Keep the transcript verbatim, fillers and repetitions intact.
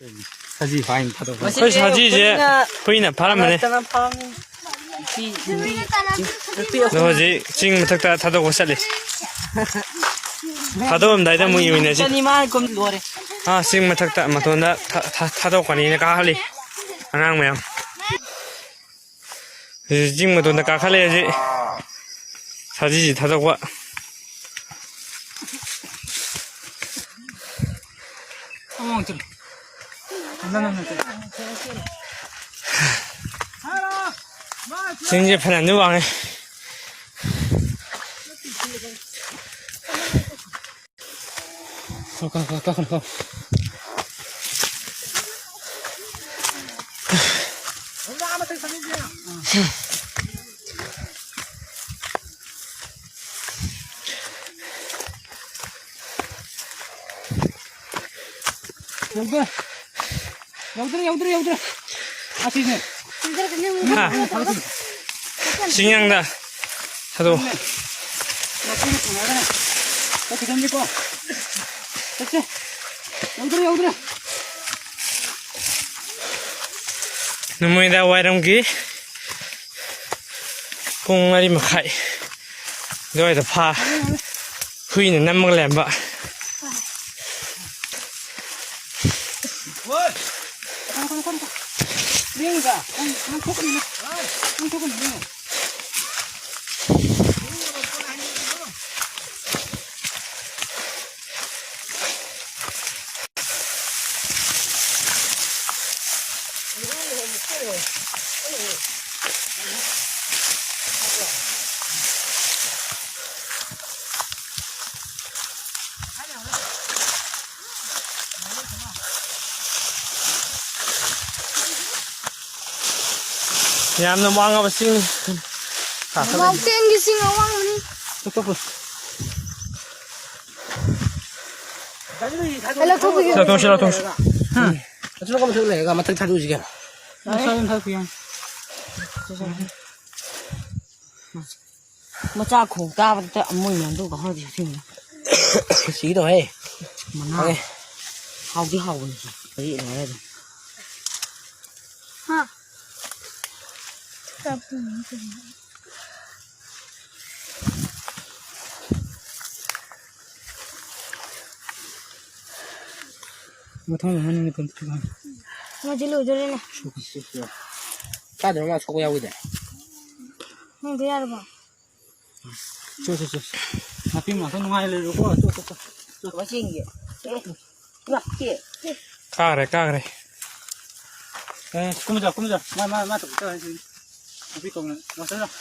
ꯁꯖꯤ ꯐꯥꯏꯅ ꯊꯥꯗꯣꯛꯄ꯫ ꯑꯩꯈꯣꯏ ꯁꯖꯤꯁꯦ ꯍꯨꯏꯅ ꯐꯥꯔꯝꯕꯅꯦ꯫ ꯃꯔꯛꯇꯅ ꯐꯥꯔꯝꯃꯤ꯫ ꯅꯨꯄꯤ, ꯅꯨꯄꯤ, ꯅꯨꯄꯤ ꯑꯗꯣ ꯑꯍꯨꯝ꯫ ꯍꯧꯖꯤꯛ ꯆꯤꯡ ꯃꯊꯛꯇ ꯊꯥꯗꯣꯛꯄ ꯆꯠꯂꯤ꯫ ꯊꯥꯗꯣꯛꯑꯝꯗꯥꯏꯗ ꯑꯃꯨꯛ ꯌꯦꯡꯃꯤꯟꯅꯁꯤ꯫ ꯆꯅꯤ ꯃꯥꯅ ꯀꯨꯝ ꯂꯣꯏꯔꯦ꯫ ꯑꯥ, ꯆꯤꯡ ꯃꯊꯛꯇ ꯃꯇꯣꯟꯗ ꯊꯥ-, ꯊꯥ-, ꯊꯥꯗꯣꯛꯀꯅꯤꯅ ꯀꯥꯈꯠꯂꯤ ꯑꯉꯥꯡ ꯃꯌꯥꯝ꯫ ꯍꯧꯖꯤꯛ ꯆꯤꯡ ꯃꯇꯣꯟꯗ ꯀꯥꯈꯠꯂꯦ ꯍꯧꯖꯤꯛ꯫ ꯁꯖꯤꯁꯤ ꯊꯥꯗꯣꯛꯄ꯫ ꯆꯤꯡꯁꯦ ꯐꯅꯌꯥꯝꯗꯤ ꯋꯥꯡꯉꯦ꯫ ꯀꯥ, ꯀꯥ, ꯀꯥ, ꯀꯥꯈꯠꯂꯣ, ꯀꯥꯈꯠꯂꯣ꯫ ꯌꯧꯗ꯭ꯔꯦ꯫ ꯌꯧꯗ꯭ꯔꯦ, ꯌꯧꯗ꯭ꯔꯦ, ꯌꯧꯗ꯭ꯔꯦ꯫ ꯑꯁꯤꯅꯦ꯫ ꯍꯥ? ꯆꯤꯡꯌꯥꯡꯗ ꯊꯥꯗꯣꯛꯑꯣ꯫ ꯃꯄꯨꯅ ꯊꯦꯡꯅꯔꯒꯅꯦ꯫ ꯆꯠꯈꯤꯗꯕꯅꯤꯀꯣ꯫ ꯆꯠꯁꯦ꯫ ꯌꯧꯗ꯭ꯔꯦ, ꯌꯧꯗ꯭ꯔꯦ꯫ ꯅꯨꯃꯤꯗꯥꯡ ꯋꯥꯏꯔꯝꯒꯤ ꯄꯨꯡ ꯃꯔꯤ ꯃꯈꯥꯏ ꯑꯗꯨꯋꯥꯏꯗ ꯐꯥ꯫ ꯍꯨꯏꯅ ꯅꯝꯃꯒ ꯂꯩꯔꯝꯕ꯫ ꯌꯥꯝꯅ ꯋꯥꯡꯉꯕ ꯆꯤꯡꯅꯤ꯫ ꯃꯥꯎꯟꯇꯦꯟꯒꯤ ꯆꯤꯡ ꯑꯋꯥꯡꯕꯅꯤ꯫ ꯂꯧꯊꯣꯛꯈꯤꯒꯦ꯫ ꯂꯧꯊꯣꯛꯁꯤ, ꯂꯧꯊꯣꯛꯁꯤ꯫ ꯑꯗꯨꯅ ꯀꯃꯥꯏꯅ ꯂꯩꯔꯒ ꯃꯊꯛ ꯊꯥꯗꯣꯛꯏꯁꯤ ꯀꯩꯅꯣ? ꯃꯁꯥ ꯑꯗꯨꯝ ꯊꯥꯗꯣꯛꯄ ꯌꯥꯅꯤ꯫ ꯃꯆꯥ ꯈꯣꯡ ꯇꯥꯕꯗ ꯃꯣꯏ ꯃꯌꯥꯝꯗꯣ ꯀꯥꯍꯧꯗꯦ ꯁꯤꯅꯤ꯫ ꯁꯤꯗꯧꯍꯦ꯫ ꯃꯅꯥ꯫ ꯈꯪꯉꯦ꯫ ꯍꯥꯎꯗꯤ ꯍꯥꯎꯕꯅꯤ꯫ ꯑꯩ ꯂꯣꯏꯔꯦ ꯑꯗꯨꯝ꯫ ꯍꯥ? ꯃꯊꯪ ꯃꯊꯪ ꯃꯊꯪ ꯊꯣꯛꯂꯛꯑꯅꯤ꯫ ꯃꯣꯏꯁꯦ ꯂꯣꯏꯗꯣꯔꯦꯅꯦ꯫ ꯀꯥꯗ꯭ꯔꯣ ꯃꯥ ꯁꯣꯛꯄ ꯌꯥꯎꯈꯤꯗꯥꯏ? ꯅꯪꯗꯤ ꯌꯥꯔꯕꯣ? ꯆꯣ, ꯆꯣ, ꯆꯣ꯫ ꯅꯥꯄꯤ ꯃꯔꯛꯇ ꯅꯨꯡꯉꯥꯏ ꯂꯩꯔꯣꯀꯣ꯫ ꯆꯣ, ꯆꯣ, ꯆꯣ꯫ ꯆꯣ꯫ ꯃꯁꯤꯡꯒꯤ꯫ ꯑꯦ꯫ ꯂꯥꯛꯀꯦ꯫ ꯀꯥꯈ꯭ꯔꯦ, ꯀꯥꯈ꯭ꯔꯦ꯫ ꯑꯦ, ꯀꯨꯝꯖꯥ, ꯀꯨꯝꯖꯥ꯫ ꯃꯥ, ꯃꯥ, ꯃꯥ ꯇꯧ, ꯇꯧ ꯍꯥꯏꯁꯤꯅꯤ꯫ ꯅꯨꯄꯤ ꯀꯧꯅ꯫ ꯃꯥꯁꯇꯔ ꯂꯥꯛ꯫